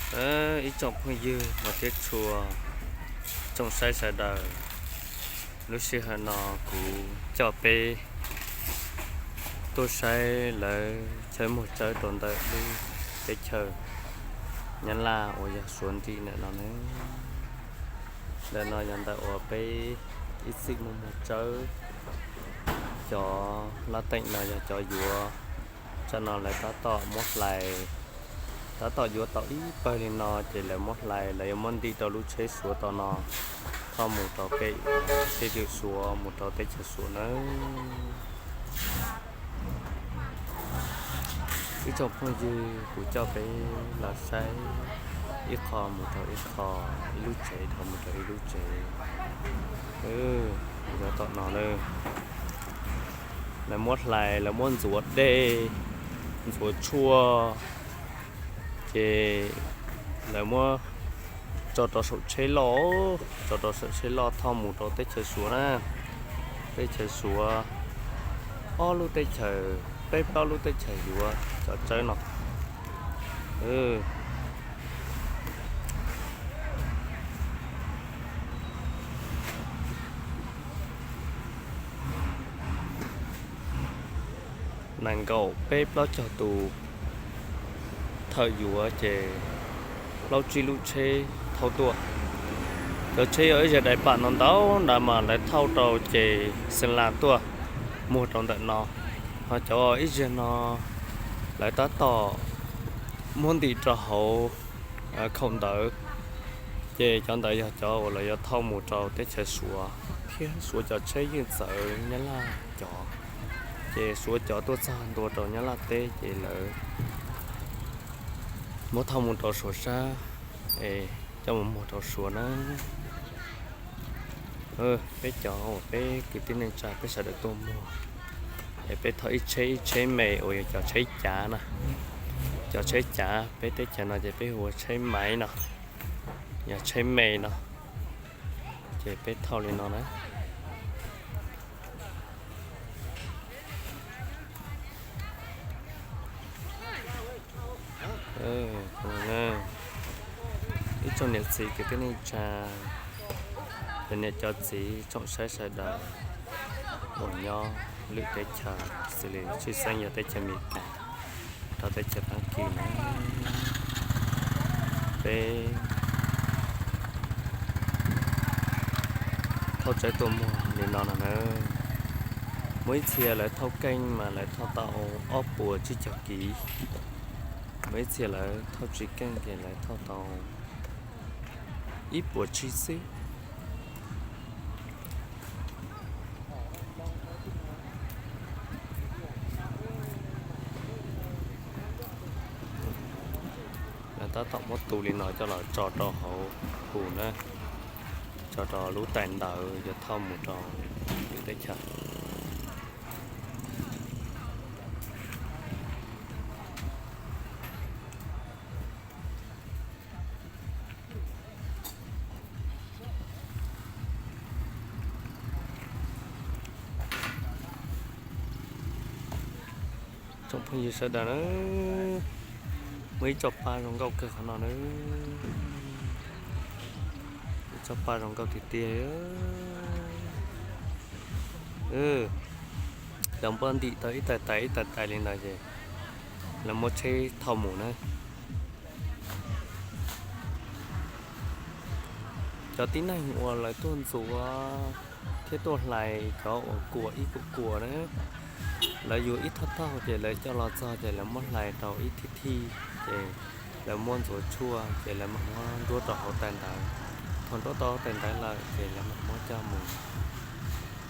Ib tsoom phooj ywg hmov thiab tshua, tsoom saib sawv daws, lub sij hawm no kuv coj peb tuaj saib lawv chaw muag tsawb rau ntawm lub teb chaws Nyab Laj uas yog Suav nrim ntawm no ne. Ntawm no yog ntawm uas peb ib txwm muag muag tsawb, cov laj teem no yog cov yuav. Tsam no lawv tab tom muab hlais, tab tom yuav tau ib pawg li no ces lawv muab hlais, lawv yuav muab ntim rau lub tsheb Suav tom no, thauj mus rau pem teb chaws Suav, mus rau teb chaws Suav nawb. Ib tsoom phooj ywg, kuv coj peb los saib ib qho mus rau ib qho, ib lub tsev dhau mus rau ib lub tsev. Yog tom no na, lawv muab hlais, lawv muab ntxuav dej, ntxuav tshuaj, ces lawv muab tso rau saum tsheb loj, tso rau saum tsheb loj thauj mus rau teb chaws Suav na. Teb chaws Suav, ob lub teb chaws, peb plaub lub teb chaws yuav cov tsawb no. Nees nkaum peb plaub caug tus thawj yuav ces plaub tsib lub tsheb thauj tuaj. Cov tsheb yog ib zag dais pam no ntau ntawd mas lawv thauj rau ces Xeev Las tuaj muag rau ntawm no. Ho cov ib zag no lawv tab tom muab ntim rau hauv khaum ntawv, ces cov ntawd yog cov uas lawv yuav thauj mus rau teb chaws Suav thiab Suav cov tsheb yeej txawv Nyab Laj cov. Ces Suav cov tuaj txog ntua rau Nyab Laj teb ces lawv muab thauj mus rau Suav sab, es coj mus muag rau Suav na. Peb cov uas peb kwv tij neej tsa peb sawv daws tuaj muag, es peb thauj ib tsheb ib tsheb me uas yog cov tsheb cav na. Cov tsheb cav peb teb chaws no ces peb hu ua tsheb maiv no, yog tsheb me no, ces peb thauj li no na. Ib tsoom niam txiv kwv tij neej tsa, cov niam cov txiv tsoom saib sawv daws uas nyob lwm teb chaws xws li tshwj xeeb yog teb chaws Amelikas, rau teb chaws Fab Kis na, peb thauj tsawb tuaj muag li no no na. Muaj ib txhia lawv thauj keej mas lawv thauj tau ob puas tsib caug kiv, muaj ib txhia lawv thauj tsis keej ces lawv thauj tau ib puas tsib xwb. Lawv tab tom muab tu li no coj los tso rau hauv hus na, tso rau lub tais ntawv yuav thauj mus rau lwm teb chaws. Tsoom phooj ywg sawv daws na, muaj ib tsob paj zoo nkauj kawg qhov no na. Ib tsob paj zoo nkauj tiag tiag. Lawv npuaj ntim tau ib tais tais ib tais tais li ntawd ces lawv muab tsheb thauj mus na. Cov tib neeg uas lawv tuaj ntxuav thiab tuaj hlais cov uas kuam ib kuam kuam na, lawv yuav ib thawj thaug ces lawv coj los txog ces lawv muab hlais rau ib thij thij ces lawv muab ntxuav tshuaj ces lawv mam muab nruab rau hauv tais ntawv. Thaum nruab tau tais ntawv lawm ces lawv mam muab coj mus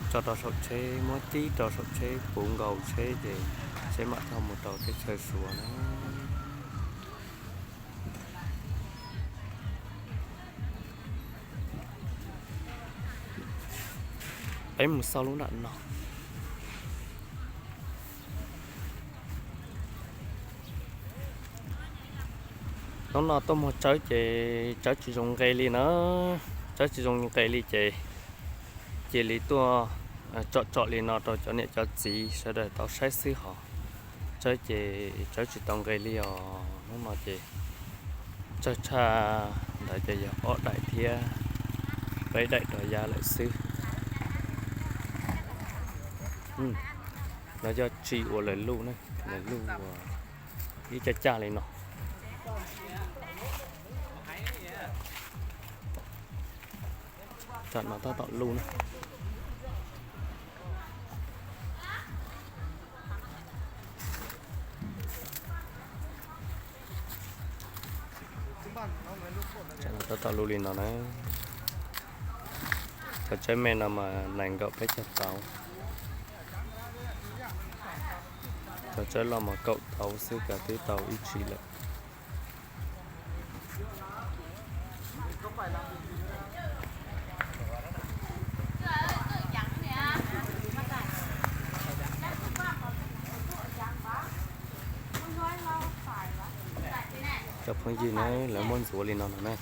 tso rau saum tsheb, muab tib rau saum tsheb puv nkaus tsheb ces tsheb mam thauj mus rau teb chaws Suav na. Peb mus xauj lub nram no. Hnub no tuaj muag tsawb ces tsawb tsis zoo nqe li na, tsawb tsis zoo nqe li ces cia li tuaj tsom tsom li no rau cov niam cov txiv sawv daws tau saib xwb hos. Tsawb ces tsawb tsis tau nqe li os, hnub no ces Tsawg tshaj ntawd ces yog ob daim thiab peb daim rov ya lawm xwb. Lawv coj tsim ua lawv luj na, lawv luj ua ib caj caj li no. Tam no tab tom luj na. Tam no tab tom luj li no na. Cov tsheb me no mas nees nkaum peb caug tauv. Cov tsheb loj mas kaum tauv xwb kav twb tau ib tshim lawm. Cov phooj ywg na, lawv muab ntxuav li no no na.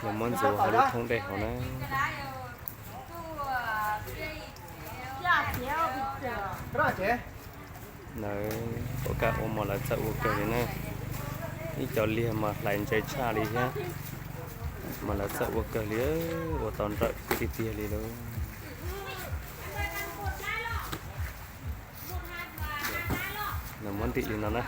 Lawv muab ntxuav hauv lub thoob dej hauv na. Lawv puas kam ua mas lawv txawj ua kawg li na. Ib co liag mas hlais ntse tshaj li thiab, mas lawv txawj ua kawg li, ua tau nrawm tiag tiag li lauj. Lawv muab ntim li no na.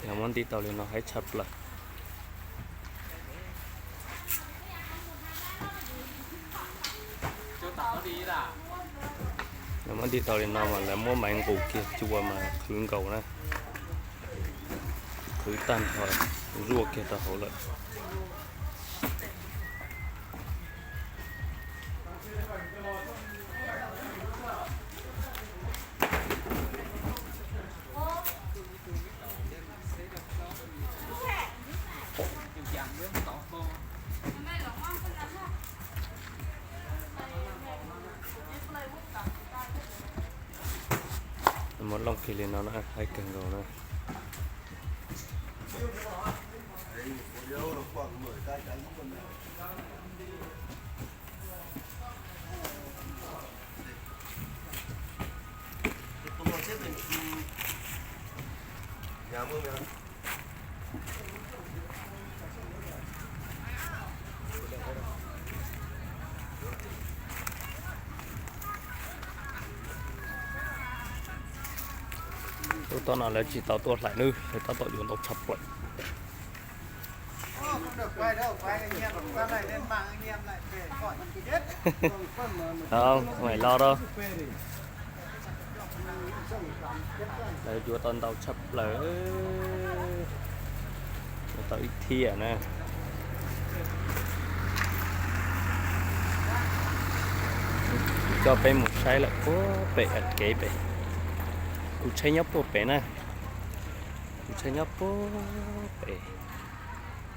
Lawv muab ntim tau li no haib tshaj plaws. Lawv muab ntim tau li no mas lawv muab maiv nqus kiag cua mas qhwv nkaus na. Qhwv tag nrho, zuaj kiag rau hauv lawm. Muab looj kiag li no na, haib kawg nkaus na. Lub tom no lawv tsis tau tuaj hlais nawb, lawv tab tom yuav ntau tshaj plaws. Los rau, lawv yuav tau ntau tshaj plaws, yuav tau ib thiaj na. Kuv coj peb mus saib lawm puag pem kev pem. Kuv tsheb nyob puag pem na. Kuv tsheb nyob puag pem,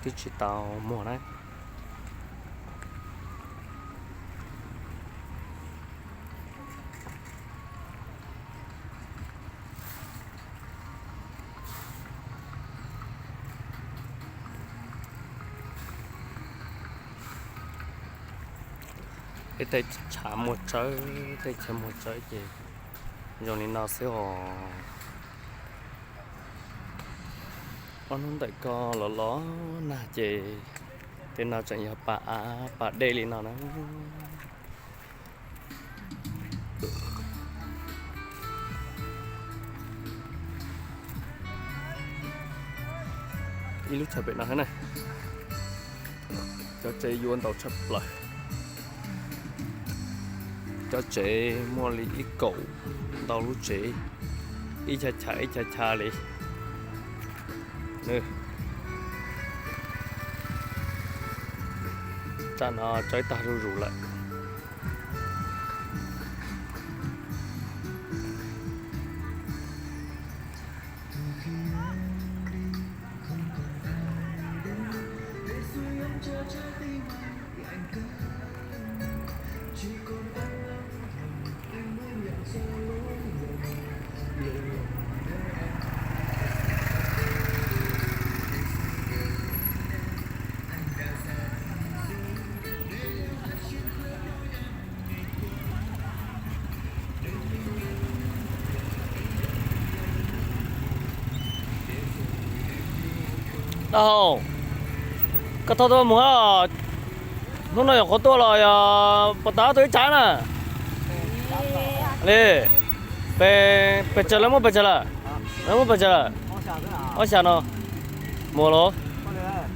twb tsis tau muag na. Peb tej tshav muag tsawb, tej chaw muag tsawb ces zoo li no xwb os. Ob hnub ntawm ko los los nag ces tej no tseem yog pas av pas dej li no na. Ib lub chaw pem no thiab na. Cov tsev yuav ntau tshaj plaws. Cov tsev muaj li ib kaum ntau lub tsev, ib chav chav ib chav chav li. Tsam no tsawb tag zuj zus lawm. Tau, koj thauj tuaj mus, hnub no yog qhuav tuaj los yog puas tas tuaj ib tsam na? Li, pes tsawg lawv muab pes tsawg lawm? Lawv muab pes tsawg lawm? Ob xya no. Muaj los?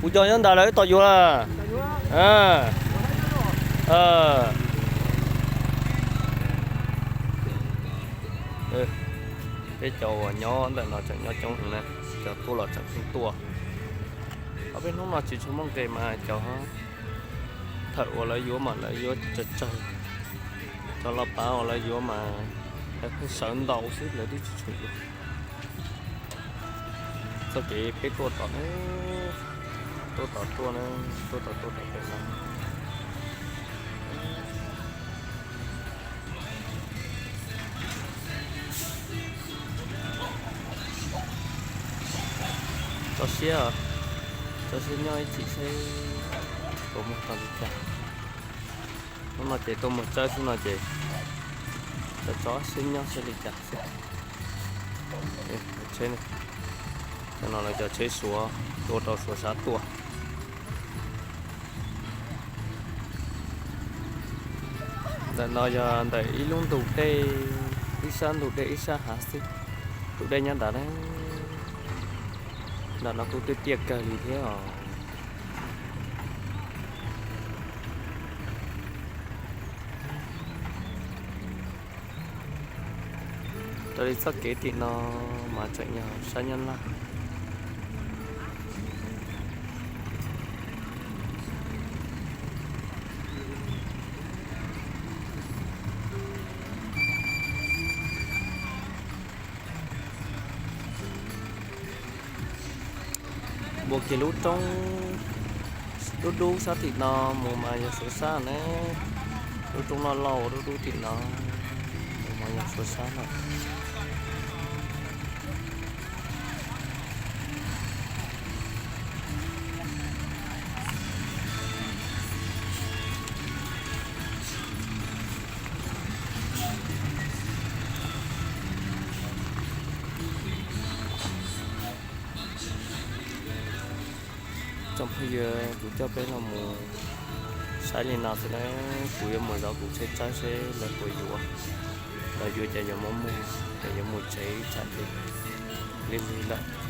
Kuv cov nyob ntawd lawv twb tau yuav lawm. Peb cov uas nyob ntawm no tseem nyob coob heev na, cov tuaj los tseem pheej tuaj. Ob peb hnub no tsis tshua muaj nqis mas cov thawm uas lawv yuav mas lawv yuav tsawg tsawg. Cov los pav uas lawv yuav mas lawv pheej sawv ntau xwb, lawv twb tsis tshua yuav. Txoj kev peb tuaj tom, tuaj tom tuaj na, tuaj tom tuaj tom pem no. Tso siab, tso siab nyob ib chim seb puas muaj tau li cas. Hnub no ces tuaj mus txawb xwb no ces tso tso siab nyob seb li cas xwb. Tsheb, cov no lawv cov tsheb Suav, tuaj rau Suav sab tuaj. Ntawm no yog ntawm ib lub ntug dej, ib sab ntug dej ib sab hav xwb. Tus dej nyob nrad na, nram no kuj twb tiaj kawg li thiab os. Raws li txoj kev tim no mas tseem yog sab Nyab Laj. Npuas kiag lub roob dub dub sab tim no mus mas yog Suav sab na. Lub roob loj loj ua dub dub tim no mus mas yog Suav sab na. Tsoom phooj ywg, kuv coj peb los mus saib li no xwb na, kuv yuav mus zov kuv tsheb tsawb seb lawv puas yuav. Lawv yuav ces yuav muab muag, ces yuav mus tsev ib tsam ces lig lig lawm.